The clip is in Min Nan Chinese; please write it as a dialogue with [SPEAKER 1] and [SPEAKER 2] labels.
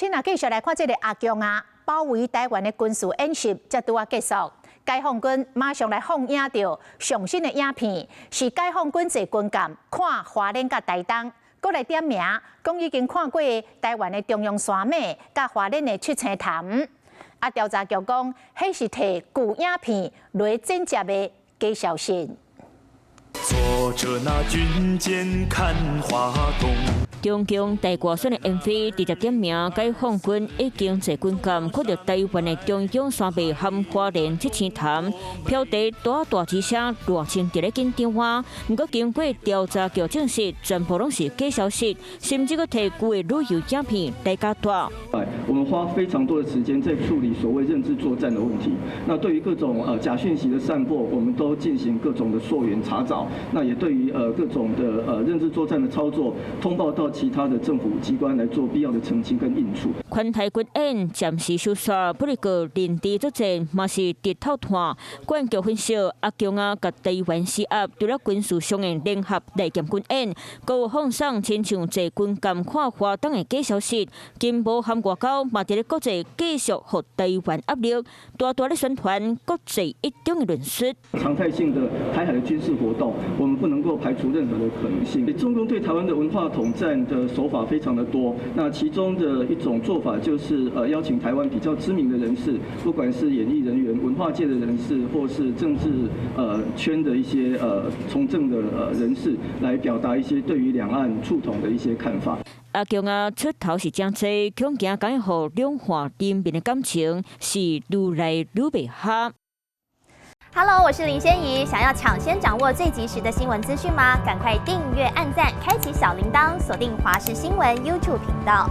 [SPEAKER 1] 請啊，繼續來看這个阿共啊，包圍台灣的軍事演習，才拄仔結束。解放軍馬上來放映著上新的影片，是解放軍坐軍艦看花蓮佮台東，閣來點名，講已經看過台灣的中央山脈佮花蓮的七星潭。啊，調查局講，彼是提舊影片來剪接的假消息。
[SPEAKER 2] 坐著那軍艦看華東。
[SPEAKER 3] 中共大外宣的 MV 直接點名解放軍已經坐軍艦看著台灣的中央山脈和花蓮七星潭，標題大大之聲賴清德咧緊張啊！毋過經過調查局證實，全部攏是假消息，甚至閣提舊的旅遊影片來加大。
[SPEAKER 4] 我們花非常多的時間在處理所謂認知作戰的問題。那對於各種假訊息的散播，我們都進行各種的溯源查找。那也對於各種的認知作戰的操作，通報到其他的政府機關來做必要的澄清跟應處。
[SPEAKER 3] 環台軍演暫時收煞，不過認知作戰嘛是直透炭。國安局分析，阿共啊，佮台灣施壓，除了軍事上的聯合利劍軍演，閣有放送親像坐軍艦看花東的假消息，金無和外交嘛佇咧國際繼續予台灣壓力，大大咧宣傳國際一中的論述。
[SPEAKER 4] 常態性的台海的軍事活動，我們不能夠排除任何的可能性。中共對台灣的文化統戰的手法非常的多，那其中的一種做法就是邀請台灣比較知名的人士，不管是演藝人員、文化界的人士，或是政治圈的一些從政的人士，來表達一些對於兩岸觸統的一些看法。
[SPEAKER 3] 阿共啊出頭是誠濟，恐驚敢予兩岸人民的感情是愈來愈袂合。
[SPEAKER 5] Hello，我是林仙怡，想要搶先掌握最及時的新聞資訊嗎？趕快訂閱、按讚、開啟小鈴鐺，鎖定華視新聞 YouTube 頻道。